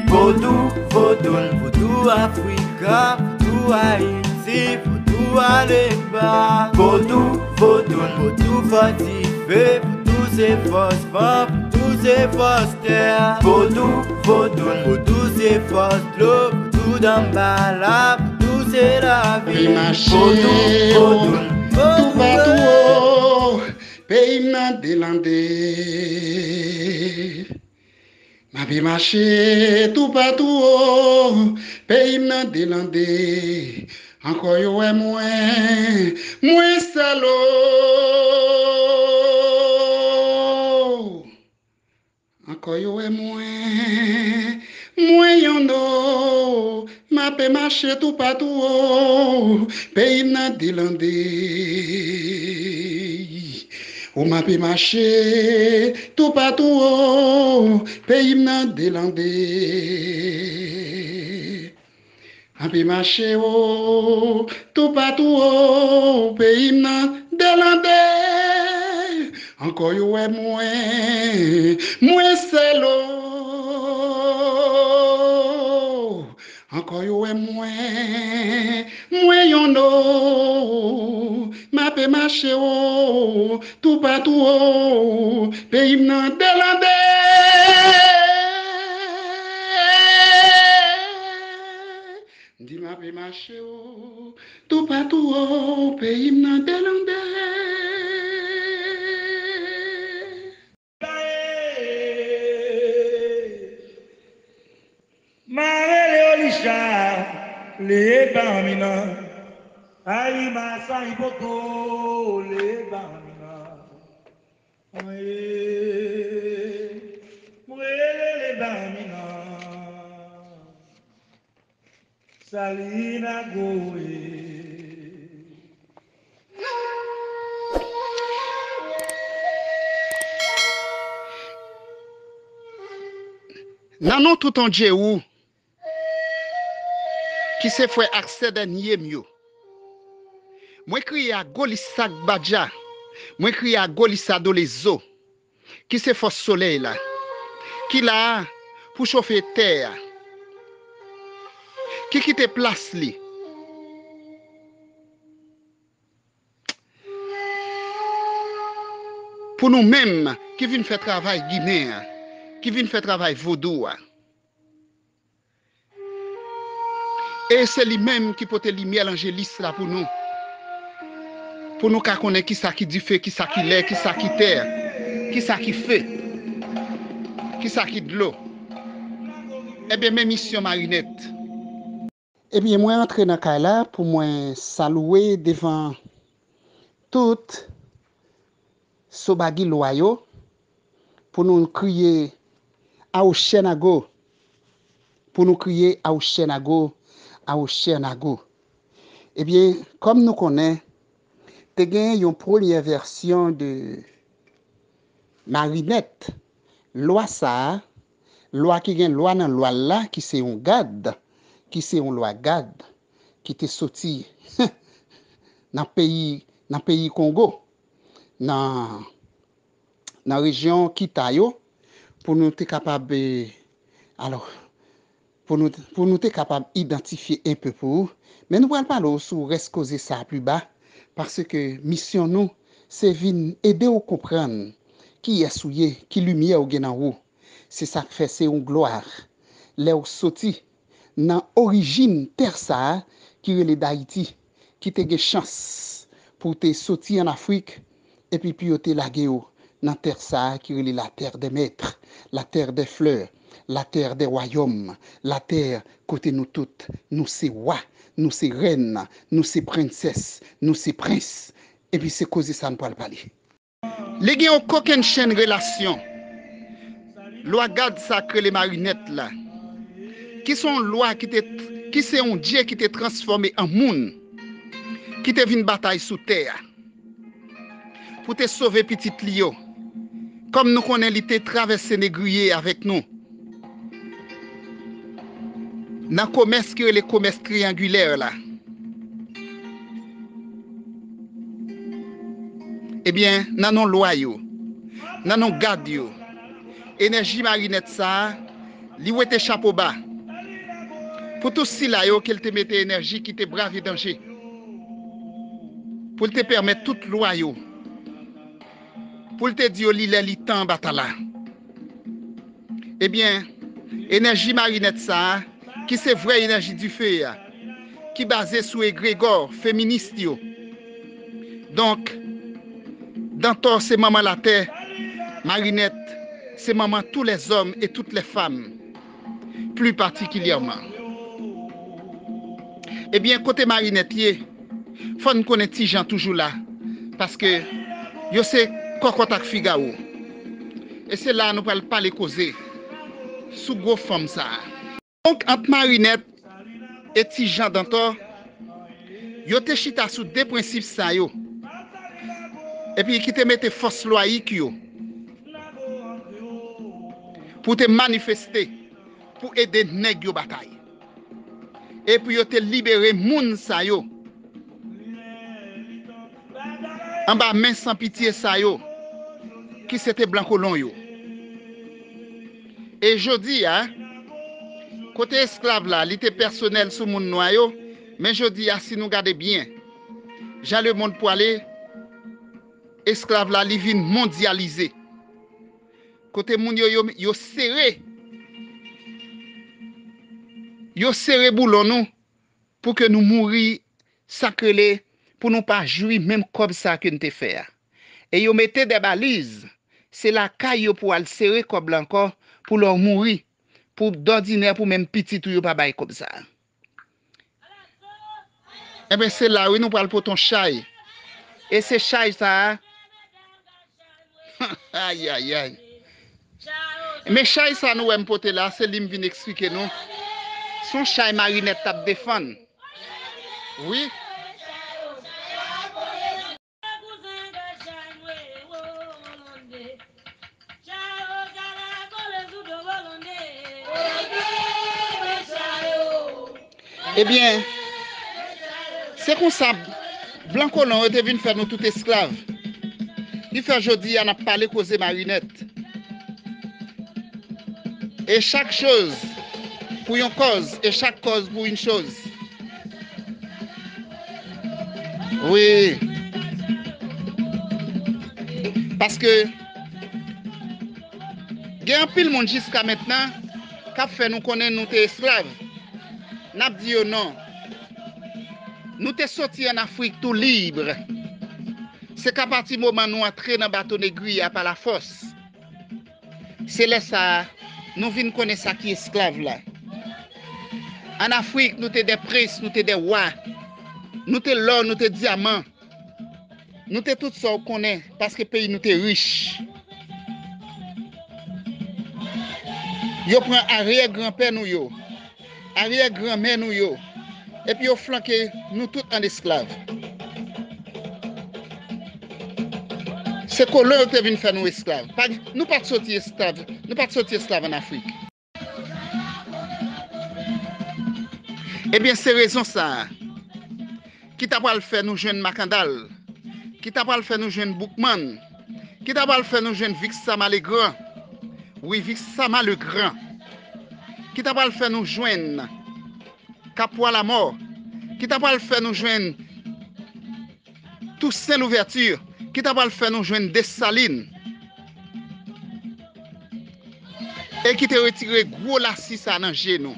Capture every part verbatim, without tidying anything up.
Vodou, vodoun, vodou Afrika, vodou Ayiti, vodou Alemba. Vodou, vodoun, vodou fòtifye, vodou se fòs van, vodou se fòs tè. Vodou, vodoun, vodou se fòs dlo, vodou danbala, vodou se lavi. Vodou, vodoun, vodou toupatou, o, peyi m nan delande. M ape mache toupatou, o, peyi m nan delande. Ankò yo wè mwen, mwen sèl, o. Ankò yo wè mwen, mwen yonn, o. M ape mache toupatou, o, peyi m nan delande. O, m ape mache toupatou, o, peyi m nan delande. M ape mache, o, toupatou, o, peyi m nan delande. Ankò yo wè mwen, mwen sèl, o. Ankò yo wè mwen, mwen yonn, o. M ape mache, o, toupatou, o, peyi m nan delande. M di m ape mache, o, toupatou, o, peyi m nan delande. Mare le Olisha, le Bamina. Ayi masa ipoko, le Bamina. Mwe, mwe le, le Bamina. Salina goe. Nan non tout on Dye ou, ki se frè ak sè dènye m yo, mwen kriye a Golis Sagbadja, mwen kriye a Golis Adolezo, ki se fòs solèy la, ki la a pou chofe tè a, ki kite plas li pou nou menm ki vin fè travay ginen an, ki vin fè travay vodou a. E se li menm ki pote limyè lanjelis la pou nou. Pou nou ka konnen kisa ki dife, kisa ki lè, kisa ki tè, kisa ki fe, kisa ki dlo. Ebyen, men misyon Marinèt. Ebyen, mwen antre nan kay la pou mwen salouwe devan tout Sobagi lwa yo, pou nou kriye Awochènago, pou nou kriye Awochènago, Awochènago. Ebyen, kòm nou konnen, te gen yon premyè vèsyon de Marinèt, lwa sa a, lwa ki gen lwa nan lwa l la, ki se yon gad, ki se yon lwa gad, ki te soti nan peyi, nan peyi Kongo, nan, nan rejyon Kita yo, pou nou te kapab, e, alò, pou nou, pou nou te kapab idantifye enpe pou ou. Men nou pral pale w sou rès koze sa a pli ba, paske misyon nou, se vin ede w konprann kiyès ou ye, ki limyè ou gen nan ou. Se sa k fè se yon glwa lè w soti nan orijin tè sa a ki rele Dayiti, ki te gen chans pou w te soti ann Afrik, epi pou yo te lage w nan tè sa a ki rele la terre des maîtres, la terre des fleurs, la terre des royaumes, la terre kote nou tout, nou se wa, nou se rèn, nou se prensès, nou se prens. Epi se koze sa n pral pale. Li gen yon kokennchenn relasyon. Lwa gad sa k rele Marinèt la, ki se yon lwa ki te, ki se yon dye ki te transfòme an moun, ki te vin batay sou tè a, pou te sove pitit li yo. Kòm nou konnen, li te travèse negriye avèk nou. nan komès ki rele komès triyangilè la. Ebyen, nan non lwa yo, nan non gad yo, enèji Marinèt sa a, li wete chapo ba pou tout sila yo ke l te mete enèji ki te brave danje, pou l te pèmèt tout lwa yo, pou l te di yo li lè li tan anba tala. Ebyen, enèji Marinèt sa a, ki se vrè enèji dife a, ki baze sou egregò feminis yo. Donk, Dantò se manman latè, Marinèt se manman tous les hommes et toutes les femmes, plus particulièrement. Ebyen, kote Marinèt ye, fò n konnen Ti Jan toujou la, paske yo se Kòkòt ak Figawo. E se la a nou pral pale koze sou gwo fanm sa a. Donk, ant Marinèt e Ti Jan Dantò, yo te chita sou de prensip sa yo, epi ki te mete fòs lwayik yo pou te manifeste, pou ede nèg yo batay, e pou yo te libere moun sa yo anba men san pitye sa yo, ki se te blan kolon yo. E jodi a, kote esklav la, li te pèsonèl sou moun nwa yo, men jodi a, si nou gade byen, jan lemonn pwale, esklav la, li vin mondyalize. Kote moun yo, yo, yo sere, yo sere boulon nou pou ke nou mouri, sa k rele pou nou pa jwi menm kòb sa ke n te fè a. E yo mete de baliz, se lakay yo pou al sere kòb la ankò, pou lè w mouri, pou dòdinè, pou menm pitit ou yo pa bay kòb sa a. Enben, se la wi nou pral pote yon chay. E se chay sa a, ayayay. Men chay sa nou wè m pote la, se li m vin eksplike nou. Se yon chay Marinèt t ap defann. Wi. Ebyen, se konsa, blan kolon yo te vin fè nou tout esklav. Ki fè jodi a n ap pale koze Marinèt. E chak choz pou yon kòz, e chak kòz pou yon choz. Wi. Paske gen anpil moun jiska mentnan k ap fè nou konnen nou te esklav. N ap di yo non. Nou te soti ann Afrik tou lib. Se ka pati moman nou antre nan bato negri a pa lafòs. Se lè sa a, nou vin konnen sa ki esklav la. Ann Afrik, nou te de prens, nou te de wa. Nou te lò, nou te dyaman. Nou te tout sa w konnen, paske peyi nou te rich. Yo pran aryè granpè nou yo, aryè granmè nou yo, epi yo flanke nou tout an esklav. Se kolon yo te vin fè nou esklav. Pa, nou pa t soti esklav, nou pa t soti esklav ann Afrik. Ebyen, se rezon sa a ki ta pral fè nou jwenn Makandal, ki ta pral fè nou jwenn Boukmann, ki ta pral fè nou jwenn Vixama Legrand, wi, Vixama Legrand, ki ta pral fè nou jwenn Kapwa Lamò, ki ta pral fè nou jwenn Tousen Louvèti, ki ta pral fè nou jwenn Desalin, e ki te retire gwo lasi sa nan je nou,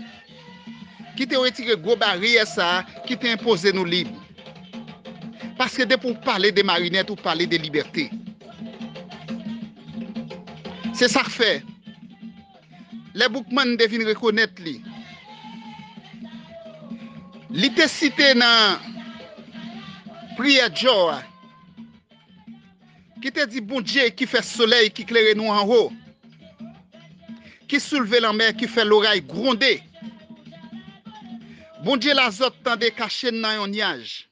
ki te retire gwo baryè sa ki te enpoze nou lib. Paske depi w pale de Marinèt, ou pale de libète. Se sa k fè, lè Boukmann te vin rekonèt li, li te site nan priyè Djò a, ki te di, Bondye ki fè solèy ki klere nou anwo, ki soulve lanmè, ki fè loray gwonde. Bondye Lazòt tande kache n nan yon nyaj.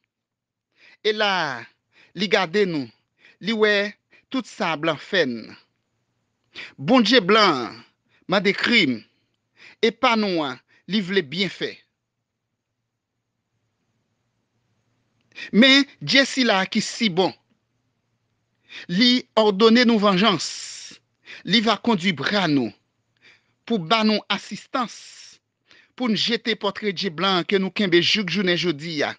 E la a, li gade nou, li wè tout sa blan fè n. Bondye blan an mande krim, e pa nou an li vle byen fè. Men Dye sila a ki si bon, li òdone nou vanjans, li va kondui bra nou pou ba nou asistans, pou n jete pòtre dye blan an ke nou kenbe jouk jounen jodi a,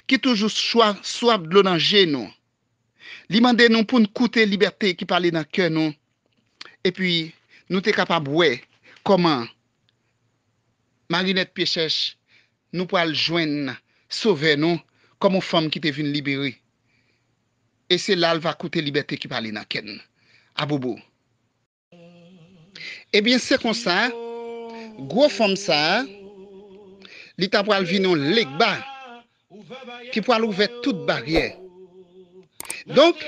ki toujou swa-, swaf dlo nan je nou. Li mande nou pou n koute libète ki pale nan kè nou, epi nou te kapab wè kòman Marinette Pyechèch, nou pral jwenn Sovè nou kòm yon fanm ki te vin libere. E se la l va koute libète ki pale nan kè n. Abobo. Ebyen, se konsa, gwo fanm sa a, li ta pral vin yon legba ki pral ouvè tout baryè. Donk,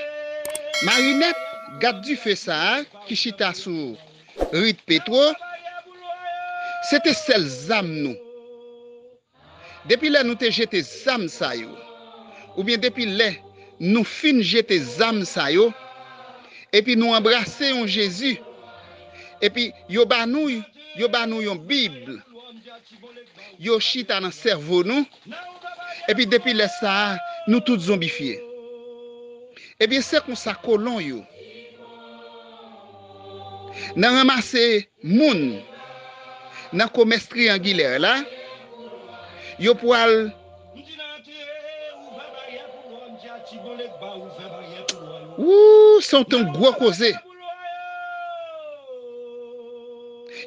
Marinette, gad dife sa a, ki chita sou rit Petwo, se te sèl zam nou. Depi lè nou te jete zam sa yo, oubyen depi lè nou fin jete zam sa yo, epi nou anbrase yon Jezi, epi yo ba nou, yo ba nou yon Bib, yo chita nan sèvo nou, epi depi lè sa a, nou tout zonbifye. Ebyen, se konsa kolon yo, nan ranmase moun nan komès triyangilè la, yo pral, wou, se yon gwo koze.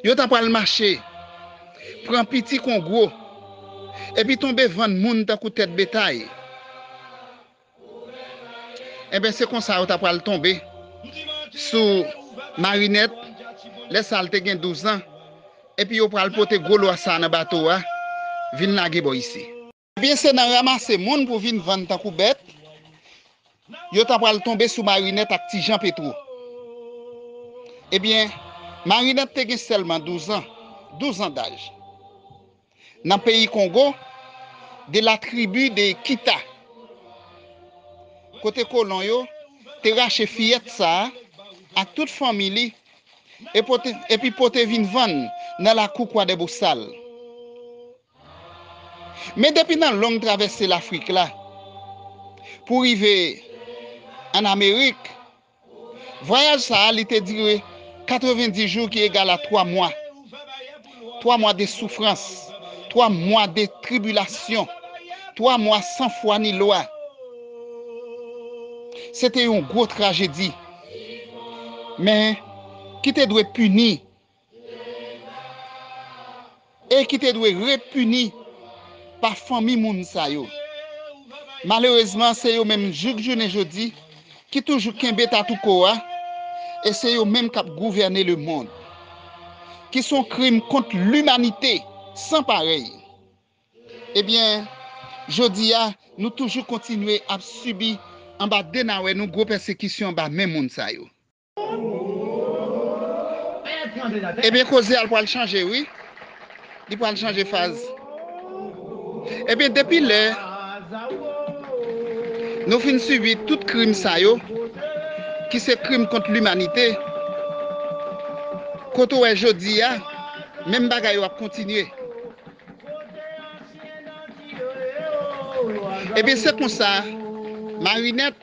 Yo ta pral mache, pran piti kon gwo, epi tonbe vann moun tankou tèt betay. Enben, se konsa yo ta pral tonbe sou Marinette, lè sa a l te gen douz an, epi yo pral pote gwo lwa sa a nan bato a, vin lage bò isi. Ebyen, se nan ranmase moun pou vin vann tankou bèt, yo ta pral tonbe sou Marinette ak Ti Jan Petwo. Ebyen, Marinette te gen sèlman douz an, douz an daj. Nan peyi Kongo, de la tribu de Kita, kote kolon yo te rache fiyèt sa a ak tout fanmi li, e pote, epi pote vin vann nan lakou Kwa dè Bosal. Men depi nan long travèse Lafrik la, pou rive ann Amerik, vwayaj sa a, li te dire katrevenndis jou, ki egal a twa mwa. Twa mwa de soufrans, twa mwa de tribilasyon, twa mwa san fwa ni lwa. Se te yon gwo trajedi, men ki te dwe pini e ki te dwe repini pa fanmi moun sa yo. Malerezman, se yo menm jouk jounen jodi ki toujou kenbe tatouko a, e se yo menm k ap gouvène lemonn, ki se yon krim kont limanite san parèy. Ebyen, jodi a, nou toujou kontinye ap sibi anba de nawè nou gwo pèsekisyon anba men moun sa yo. Ebyen, koze a l pral chanje, wi. Li pral chanje faz. Ebyen, depi lè nou fin sibi tout krim sa yo, ki se krim kont limanite, kote w wè jodi a, menm bagay yo ap kontinye. Ebyen, se konsa, Marinette,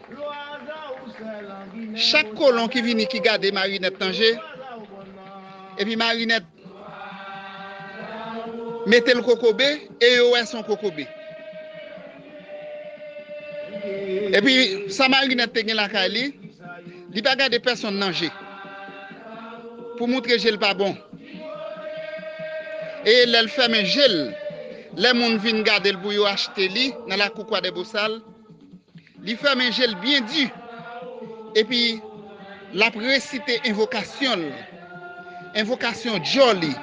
chak kolon ki vini ki gade Marinette nan je, epi Marinette mete l kokobe, e yo wè se yon kokobe. Epi, sa Marinette te gen lakay li, li pa gade pèsonn nan je pou moutre je l pa bon. E lè l fèmen je l, lè moun vin gade l pou yo achte li nan lakou Kwadèbosal, li fèmen je l byen di, epi l ap resite envokasyon l, envokasyon djòl li,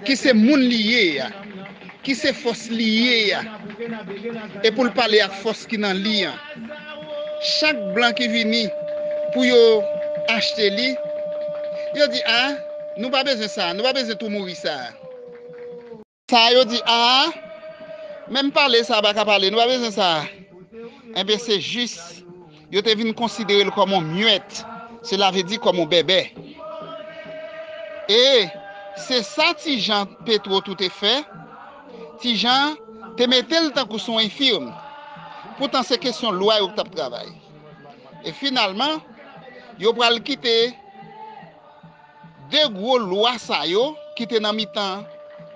ki se moun li ye a, ki se fòs li ye a, e pou l pale ak fòs ki nan li an. Chak blan ki vini pou yo achte li, yo di, "A, nou pa bezwen sa, nou pa bezwen tou mouri sa a." Sa a yo di, "A, menm pale sa a pa ka pale, nou pa bezwen sa a." Enben, se jis, yo te vin konsidere l kòm yon myèt, sela vle di kòm yon bèbè. E Se sa Ti Jan Petro tou te fè. Ti Jan te mete l tankou se yon enfim. Poutan se kesyon lwa yo k t ap travay. E finalman, yo pral kite de gwo lwa sa yo ki te nan mitan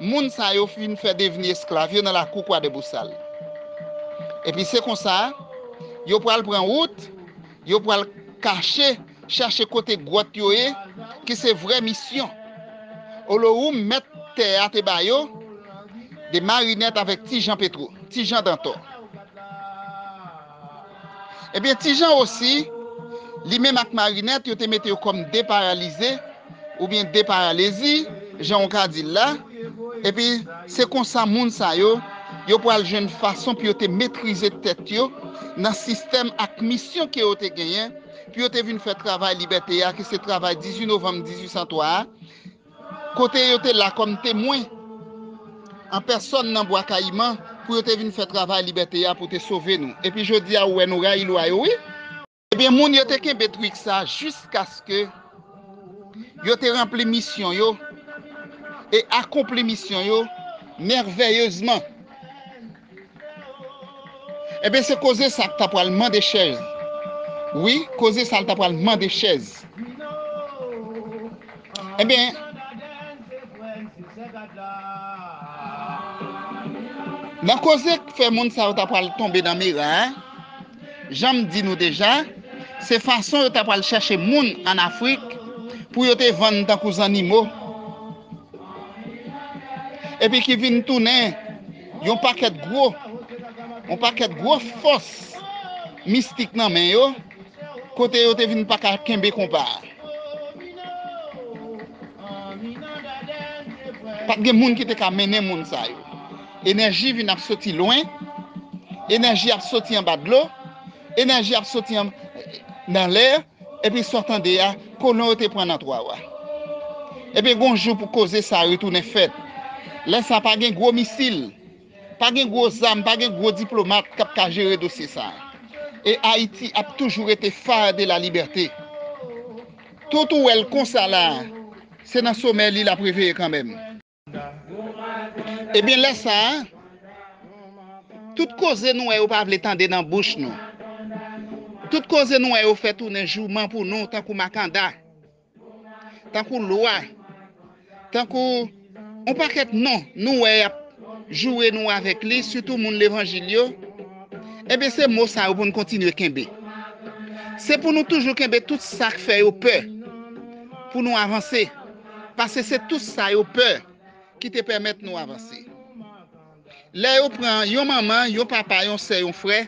moun sa yo fin fè devni esklav yo nan lakou Kwa de Bousal. Epi se konsa, yo pral pran wout, yo pral kache, chache kote gwòt yo ye, ki se vrè misyon. Olowoum mèt tè a te ba yo, de Marinèt avèk Ti Jan Petro, Ti Jan Dantò. Ebyen, Ti Jan osi, li menm ak Marinèt, yo te mete yo kòm de paralize, oubyen de paralezi, jan w ka di l la. Epi, se konsa moun sa yo, yo pral jwenn fason pou yo te metrize tèt yo nan sistèm ak misyon ke yo te genyen, pou yo te vin fè travay libète a, ki se travay dizuit novanm dizuit san twa a, kote yo te la kòm temwen an pèsòn nan Bwa Kayiman pou yo te vin fè travay libète a pou te sove nou. Epi jodi a, ou wè nou rayi lwa yo, wi. Ebyen, moun yo te kenbe trik sa jiskaske yo te ranpli misyon yo e akonpli misyon yo mèvèyezman. Ebyen, se koze sa k ta pral mande chèz. Wi, koze sa l ta pral mande chèz. Ebyen, nan koze k fè moun sa yo ta pral tonbe nan mera a, jan m di nou deja, se fason yo ta pral chèche moun ann Afrik pou yo te vann tankou zannimo. Epi ki vin tounen yon pakèt gwo, yon pakèt gwo fòs mistik nan men yo, kote yo te vin pa ka kenbe konpa a. Pa t gen moun ki te ka mennen moun sa yo. Enèji vin ap soti lwen, enèji ap soti anba dlo, enèji ap soti an, nan lè, epi sa w tande a, kolon yo te pran nan twa w a. Ebyen, gon jou pou koze sa retounen fèt. Lè sa pa gen gwo misil, pa gen gwo zam, pa gen gwo diplomat k ap ka jere dosye sa. E Ayiti ap toujou rete phare de la liberté. Tout ou wè l konsa la, se nan somèy li l ap reveye kanmenm. Ebyen, lè sa a, tout koze nou wè yo pa vle tande nan bouch nou, tout koze nou wè yo fè tounen jouman pou nou, tankou makanda, tankou lwa, tankou yon pakèt non nou wè y ap joure nou avèk li, sitou moun levanjil yo, ebyen, se mo sa yo pou n kontinye kenbe. Se pou nou toujou kenbe tout sa k fè yo pè pou nou avanse, paske se tout sa yo pè ki te pèmèt nou avanse. Lè yo pran yon manman, yon papa, yon sè, yon frè,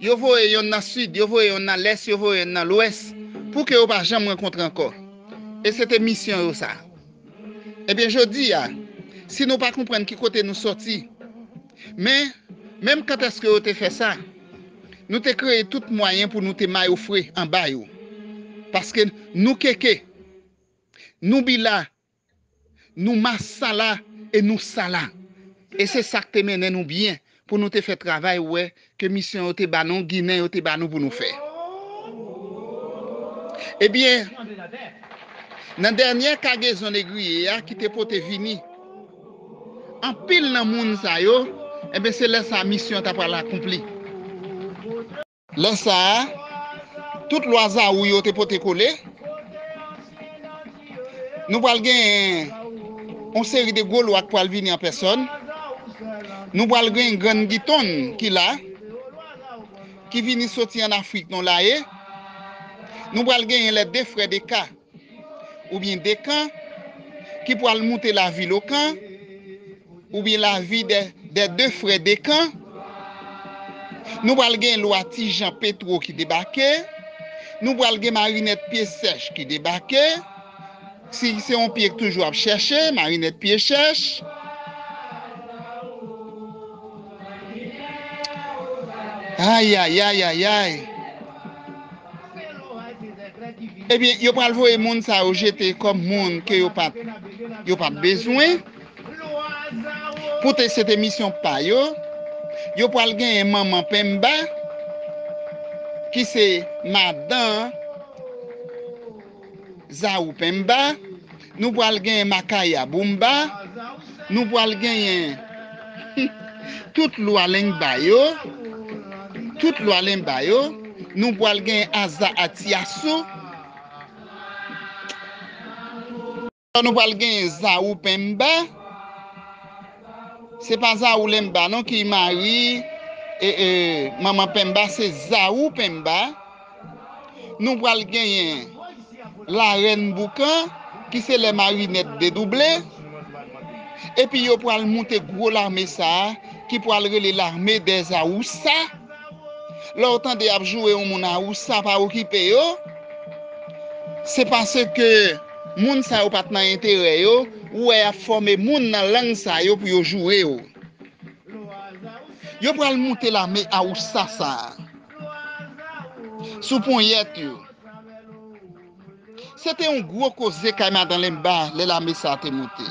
yo voye yonn nan sid, yo voye yonn nan lès, yo voye yonn nan lwès, pou ke yo pa janm rankontre ankò. E se te misyon yo sa. Ebyen, jodi a, si nou pa konprann ki kote nou sòti, men, menm kantèske yo te fè sa, nou te kreye tout mwayen pou nou te mayofre anba yo. Paske nou keke, nou bila, nou masala e nou sala. E se sa k te mennen nou byen pou nou te fè travay, ou wè, ke misyon yo te ba nou, Ginen yo te ba nou pou nou fè. Ebyen, nan dènyè kagezon negriye a ki te pote vini anpil nan moun sa yo, ebyen, se lè sa a misyon an ta pral akonpli. Lè sa a, tout lwa Zawou yo te pote kole. Nou pral genyen yon seri de gwo lwa k pral vini an pèsòn. Nou pral genyen Grann Gitonn ki la, ki vini soti ann Afrik non laye. Nou pral genyen lè de frè de ka oubyen de kan, ki pral moute lavi Lokan, oubyen lavi dè, dè de frè de kan. Nou pral gen lwa Ti Jan Petwo ki debake. Nou pral gen Marinèt Pye Sèch ki debake. Si se yon pye k toujou ap chèche, Marinèt Pye Sèch. Ay, ay, ay, ay, ay. Ebyen, yo pral voye moun sa yo jete kòm moun ke yo pa t, yo pa t bezwen. Poutèt se te misyon pa yo, yo pral genyen manman Penmba, ki se madan Zawou Penmba. Nou pral genyen Makaya Boumba, nou pral genyen tout lwa Lenmba yo, tout lwa Lenmba yo, nou pral genyen Aza Atiasu, nou pral genyen Zawu Penmba, se pa Zawu Lenmba non ki mari e, e, manman Penmba, se Zawu Penmba. Nou pral genyen Larèn Boukan, ki se lè Marinèt dedouble. Epi yo pral moute gwo lame sa a, ki pral rele lame dèz Awousa. Lè w tande y ap joure yon moun Awousa, pa okipe yo. Se paske moun sa yo pa t nan enterè yo, ou wè y ap fòme moun nan lang sa yo pou yo joure w. Yo pral moute lame Awousa sa a sou ponyèt yo. Se te yon gwo koze kay Madan Lenmba lè lame sa a te moute.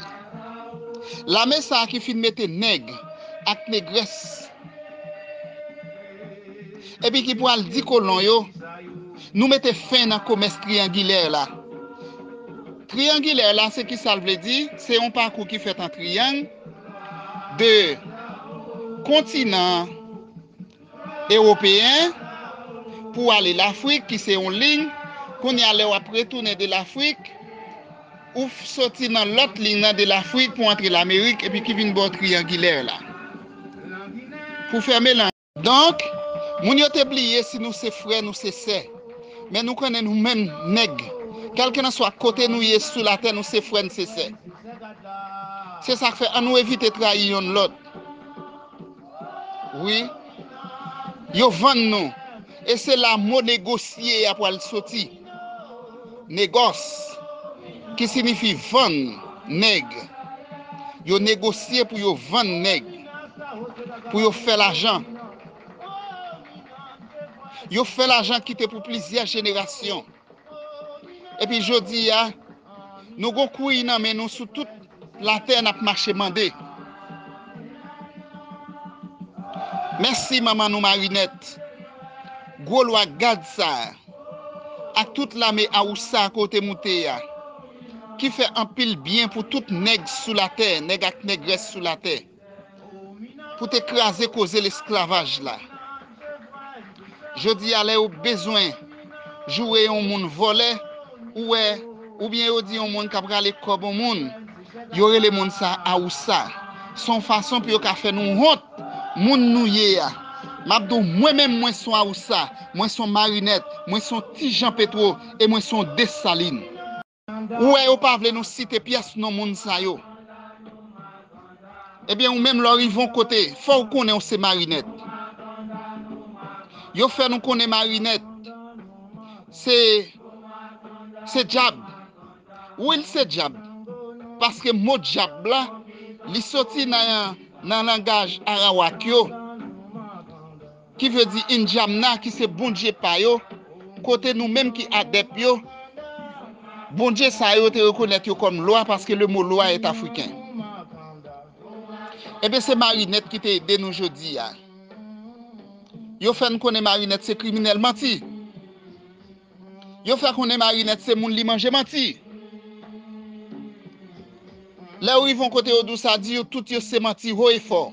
Lame sa a ki fin mete nèg ak negrès, epi ki pral di kolon yo, nou mete fen nan komès triyangilè la. Triyangilè la, se ki sa l vle di? Se yon pakou ki fèt an triyang de kontinan ewopeyen pou ale Lafrik, ki se yon liy. Kounye a, lè w ap retounen de Lafrik, ou f-, soti nan lòt liy nan de Lafrik pou antre Lamerik, epi ki vin ba w triyangilè la. Pou fèmen lan. Donk, moun yo te bliye si nou se frè, nou se sè. Men nou konnen nou menm nèg, kèlkelanswa kote nou ye sou latè, nou se frè, nou se sè. Se sa k fè, ann nou evite trayi yonn lòt. Wi, yo vann nou. E se la mo negosye a pral soti. Negòs, ki siyifi vann nèg. Yo negosye pou yo vann nèg, pou yo fè lajan. Yo fè lajan kite pou plizyè jenerasyon. Epi jodi a, nou gon kouyi nan men nou sou tout latè, n ap mache mande. Mèsi manman nou Marinèt. Gwo lwa gad sa a, ak tout lame Awousa ke w te moute a, ki fè anpil byen pou tout nèg sou latè, nèg ak nègrès sou latè, pou te kraze koze lesklavaj la. Jodi a, lè yo bezwen joure yon moun vòlè, ou wè, oubyen yo di yon moun k ap rale kòb yon moun, yo rele moun sa Awousa. Se yon fason pou yo ka fè nou wont, moun nou ye a. M ap di w, mwen menm, mwen se yon Awousa, mwen se yon Marinèt, mwen se yon ti Jan Petwo, e mwen se yon Desalin. Ou wè yo pa vle nou site pyès non moun sa yo. Ebyen, ou menm, lè w rive yon kote, fò w konnen w se Marinèt. Yo fè nou konnen Marinèt se, se dyab. Wi, l se dyab. Paske mo dyab la, li soti nan, nan langaj arawak yo, ki vle di Indjamna, ki se bondye pa yo, kote nou menm ki adèp yo, bondye sa yo te rekonèt yo kòm lwa, paske le mo lwa est africain. Ebyen, se Marinèt ki te ede nou jodi a. Yo fè n konnen Marinèt se kriminèl manti. Yo fè konnen Marinèt se moun li manje manti. Lè yo rive yon kote, yo di w sa, di yo tout yo se manti wo e fò.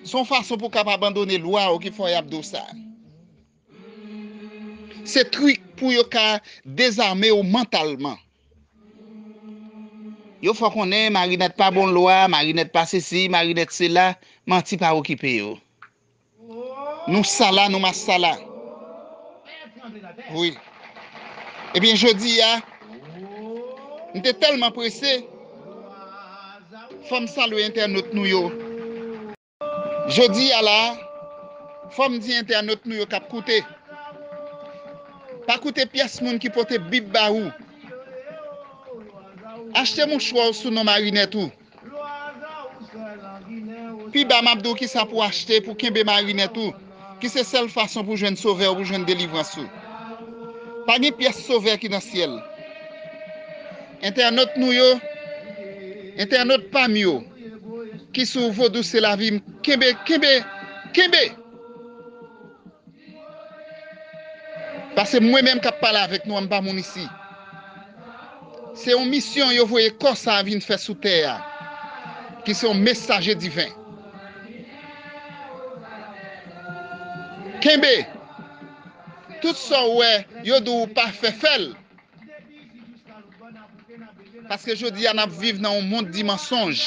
Se yon fason pou w kapab abandone lwa w ki fè y ap di w sa. Se trik pou yo ka dezame w mantalman. Yo fè w konnen Marinèt pa bon lwa, Marinèt pa sesi, Marinèt sela, manti pa okipe yo. Nou sala, nou masala. Wi. Ebyen, jodi a, m te tèlman prese, fò m salye entènot nou yo. Jodi a la, fò m di entènot nou yo k ap koute, pa koute pyès moun ki pote Bib ba ou. Achte mouchwa w sou non Marinèt ou. Pi ba, m ap di w kisa pou w achte pou kenbe Marinèt ou, ki se sèl fason pou jwenn Sovè w, pou jwenn delivrans ou. Pa gen pyès sovè ki nan syèl. Entènot nou yo, entènot pa m yo, ki sou Vodou se lavi m, kenbe, kenbe, kenbe! Paske mwen menm k ap pale avèk nou an, m pa moun isi. Se yon misyon yo voye kò sa a vin fè sou tè a, ki se yon mesaje diven. Kenbe! Tout sa w wè, yo di w pa fè, fè l. Paske jodi a, n ap viv nan yon mond di mansonj.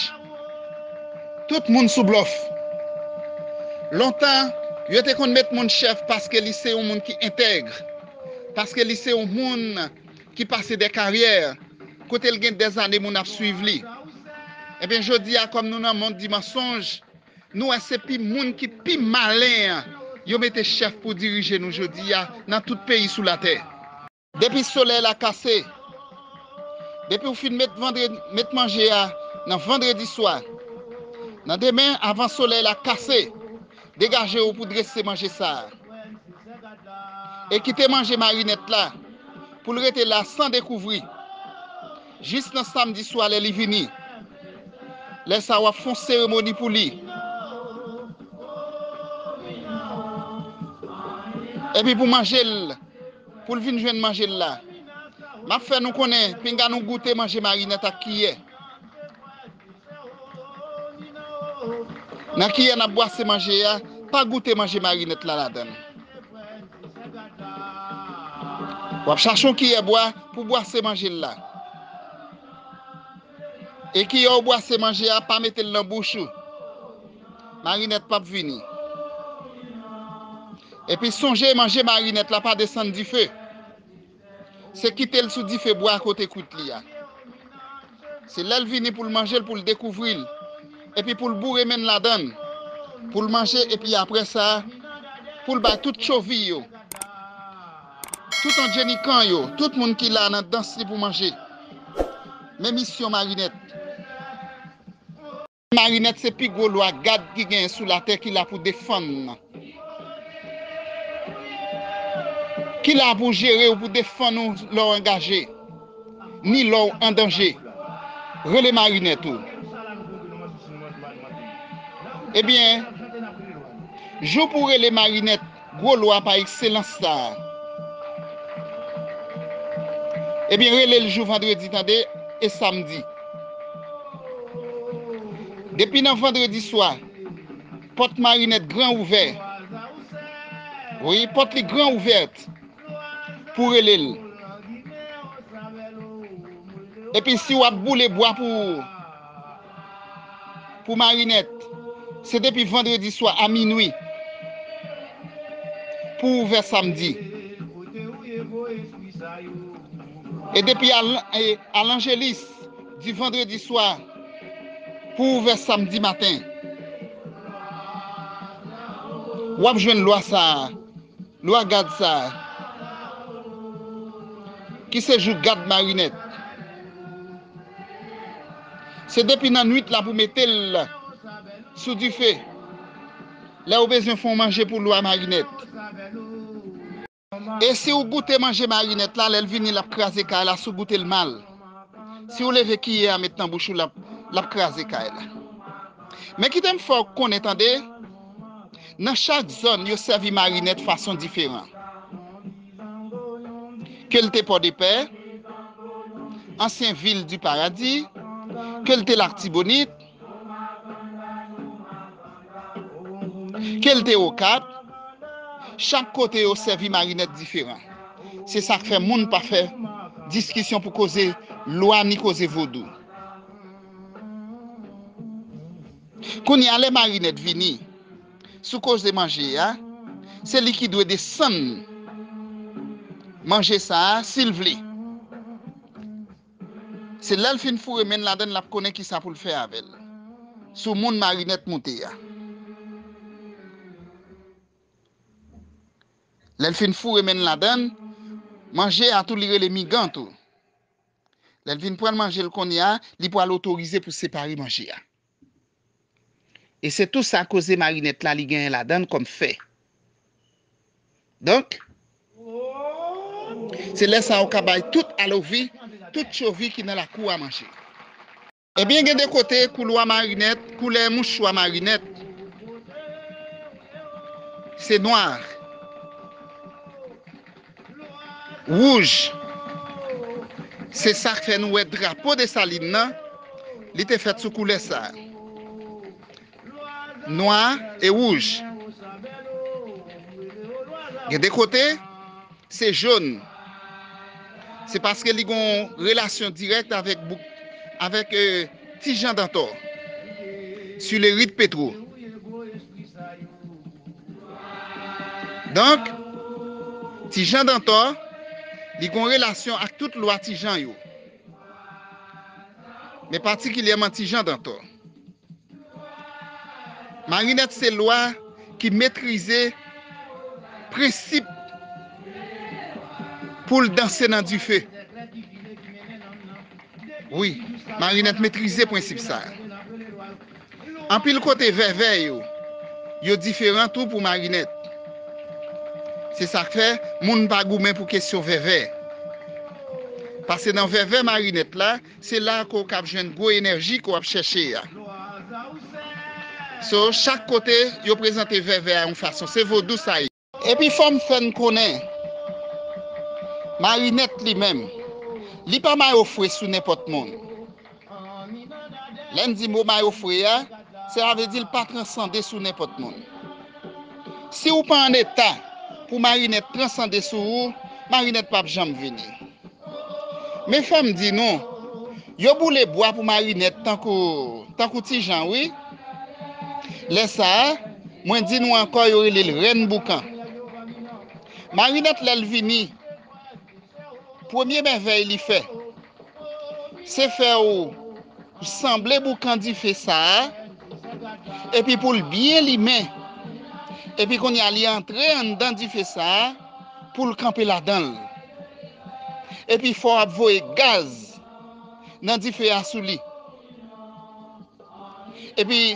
Tout moun sou blòf. Lontan, yo te konn met moun chèf paske li se yon moun ki entèg, paske li se yon moun ki pase de karyè, kote l gen dèzane moun ap swiv li. Ebyen, jodi a, kòm nou nan mond di mansonj, nou wè se pi moun ki pi malen an yo mete chèf pou dirije nou jodi a nan tout peyi sou latè. Depi solèy la kase, depi w fin met vandredi, met manje a nan vandredi swa, nan demen, avan solèy la kase, degaje w pou drese manje sa a. E kite manje marinèt la pou l rete la san dekouvri, jis nan samdi swa lè li vini. Lè sa a, w ap fè yon seremoni pou li. Epi pou manje l, pou l vin jwenn manje l la. M ap fè nou konnen, pinga nou goute manje marinèt ak kiyè. Nan kiyè n ap bwase manje a, pa goute manje marinèt la ladan l. W ap chache yon kiyè bwa pou bwase manje l la. E kiyè w bwase manje a, pa mete l nan bouch ou. Marinèt p ap vini. Epi sonje, manje marinèt la pa desann dife. Se kite l sou dife bwa kote kwit li a. Se lè l vini pou l manje l, pou l dekouvri l. Epi pou l boure men l ladan l. Pou l manje, epi apre sa, pou l bay tout tchovi yo, tout andjenikan yo, tout moun ki la nan dans li pou manje. Men misyon marinèt. Marinèt se pi gwo lwa gad ki genyen sou latè ki la pou defann. Ki la pou jere w, pou defann ou lè w angaje, ni lè w an danje. Rele marinèt ou. Ebyen, jou pou rele marinèt, gwo lwa pa ekselans sa a. Ebyen, rele l jou vandredi, tande, e samdi. Depi nan vandredi swa, pòt marinèt gran ouvè. Wi, pòt li gran ouvèt pou rele l. Epi si w ap boule bwa pou, pou marinèt, se depi vandredi swa a minwi pou ouvè samdi. E depi a, e a lanjelis di vandredi swa pou ouvè samdi maten. W ap jwenn lwa sa a, lwa gad sa a, ki se jou gad marinèt. Se depi nan nwit la pou mete l sou dife. Lè w bezwen fè yon manje pou lwa marinèt. E si w goute manje marinèt la, lè l vini, l ap kraze kay la, si w goute l mal. Si w leve kiyè a, met nan bouch ou, l ap, l ap kraze kay la. Men kite m fè w konnen, tande, nan chak zòn, yo sèvi marinèt fason diferan. Ke l te Pòdepè, ansyen vil di Paradi, ke l te Latibonit, ke l te Okap, chak kote yo sèvi marinèt diferan. Se sa k fè moun pa fè diskisyon pou koze lwa ni koze vodou. Kounye a, lè marinèt vini, sou koze manje a, se li ki dwe desann manje sa a, si l vle. Se lè l fin foure men l ladan l, l ap konnen kisa pou l fè avè l. Sou moun marinèt moute a. Lè l fin foure men l ladan l, manje a tou li rele migan tou. Lè l vin pran manje l kounye a, li pral otorize pou separe manje a. E se tou sa koze marinèt la li genyen ladan l kòm fè. Donk, se lè sa a w ka bay tout alovi, tout tchovi ki nan lakou a manje. Ebyen, gen de kote, koulwa marinèt, koulè mouchwa marinèt, se nwa, wouj, Se sa k fè nou wè drapo Desalin nan, li te fèt sou koulè sa a. Nwa e wouj. Gen de kote, se jòn. Se paske li gen yon relasyon dirèk avèk bouk, avèk, euh, Ti Jan Dantò, sur les rites Petro. Donk, Ti Jan Dantò, li gen yon relasyon ak tout lwa Ti Jan yo. Men patikilyèman Ti Jan Dantò. Marinèt se lwa ki metrize prensip pou l danse nan dife. Wi, Marinèt metrize prensip sa a. Anpil kote vèvè yo, yo diferan tou pou Marinèt. Se sa k fè moun pa goumen pou kesyon vèvè. Paske nan vèvè Marinèt la, se la ke w kab jwenn gwo enèji ke w ap chèche a. So, chak kote, yo prezante vèvè a yon fason. Se vodou sa ye. Epi fò m fè n konnen, Marinèt li menm, li pa mayo fre sou nenpòt moun. Lè n di mo mayo fre a, sa vle di l pa transande sou nenpòt moun. Si w pa an eta pou Marinèt transande sou ou, Marinèt p ap janm vini. Men fò m di nou, yo boule bwa pou Marinèt tankou, tankou Ti Jan, wi. Lè sa a, mwen di nou ankò, yo rele l Rèn Boukan. Marinèt, lè l vini, premye mèvèy li fè, se fè w sanble boukan dife sa a, epi pou l byen limen, epi kounye a li antre anndan dife sa a, pou l kanpe ladan l. Epi fò w ap voye gaz nan dife a sou li. Epi,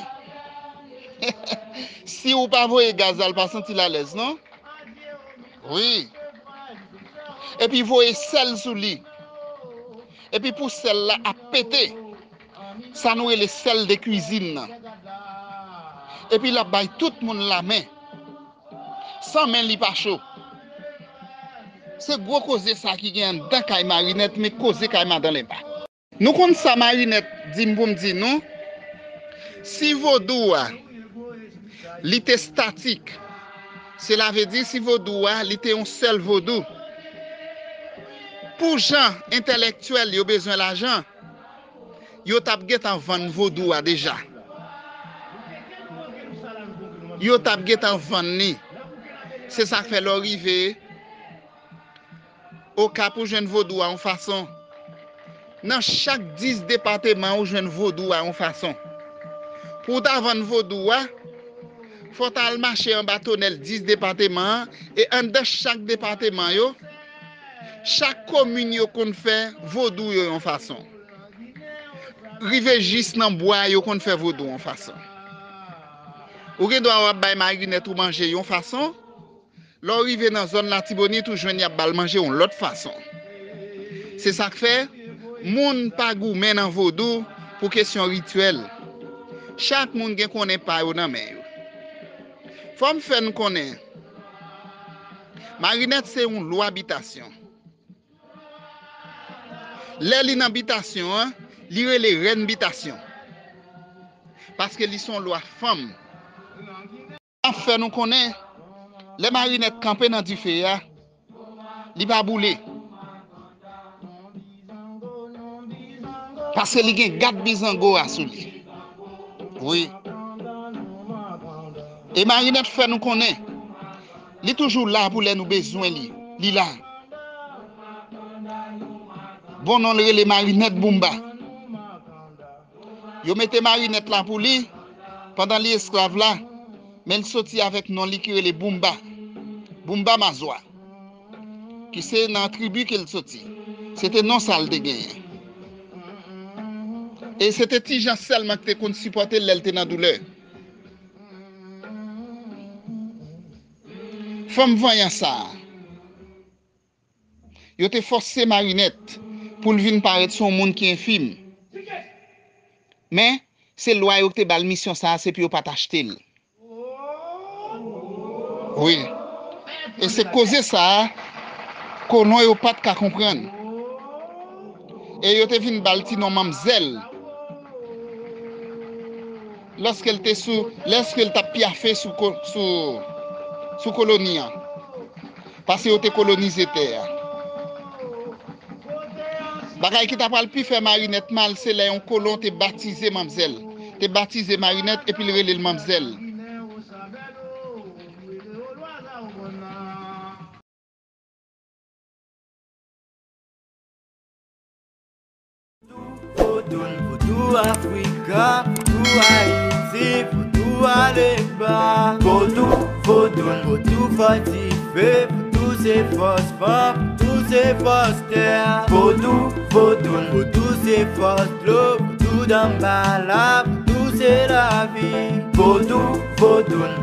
si w pa voye gaz la, l pa santi l alèz, non? Wi. Epi voye sèl sou li. Epi pou sèl la ap pete. Sa nou rele sèl de kwizin nan. Epi l ap bay tout moun lamen. San men li pa cho. Se gwo koze sa ki gen anndan kay Marinèt, men koze kay madan Lenba. Nou konn sa Marinèt di m pou m di nou. Si vodou a, li te statik, sela vle di si vodou a, li te yon sèl vodou. Pou jan entèlektyèl yo bezwen lajan, yo t ap gentan vann vodou a deja. Yo t ap gentan vann li. Se sa k fè lè w rive Okap ou jwenn vodou a yon fason. Nan chak dis depateman ou jwenn vodou a yon fason. Pou w ta vann vodou a, fò w ta al mache anba tonèl dis depateman an, e anndan chak depateman yo, chak komin yo konn fè vodou yo yon fason. Rive jis nan bwa yo konn fè vodou yon fason. Ou gen dwa w ap bay Marinèt ou manje yon fason, lè w rive nan zòn Latibonit, ou jwenn y ap ba l manje yon lòt fason. Se sa k fè, moun pa goumen nan vodou pou kesyon rityèl. Chak moun gen konnen pa yo nan men yo. Fò m fè n konnen, Marinèt se yon lwa bitasyon. Lè li nan bitasyon an, li rele rèn bitasyon. Paske li se yon lwa fanm. Ap fè nou konnen, lè Marinèt kanpe nan dife a, li pa boule. Paske li gen gad bizango a sou li. Wi. E Marinèt fè nou konnen, li toujou la pou lè nou bezwen li. Li la. Bon non l rele Marinèt Boumba. Yo mete Marinèt la pou li pandan li esklav la, men l soti avèk non li ki rele Boumba. Boumba Mazwa, ki se nan tribi ke l soti. Se te non sa l te genyen. E se te Ti Jan sèlman ki te konn sipòte l lè l te nan doulè. Fanm vanyan sa a, yo te fòse Marinèt pou l vin parèt se yon moun ki enfim. Men, se lwa yo ki te ba l misyon sa a, se pou yo pa t achte l. Wi. E se koze sa a, kolon yo pa t ka konprann. E yo te vin ba l ti non manmzèl. Lòske l te sou, lèske l t ap pyafe sou, ko- sou, sou koloni an. Paske yo te kolonize tè a. Bagay ki ta pral pi fè Marinèt mal, se lè yon kolon te batize manmzèl. Te batize Marinèt epi l rele l manmzèl. Vodoun, vodou Afrika, vodou Ayiti, vodou Alemba. Vodou, vodoun, vodou fòtifye, vodou se fòs van, vodou se fòs tè. Vodou, vodoun, vodou se fòs dlo, vodou danbala, vodou se lavi. Vodou, vodoun,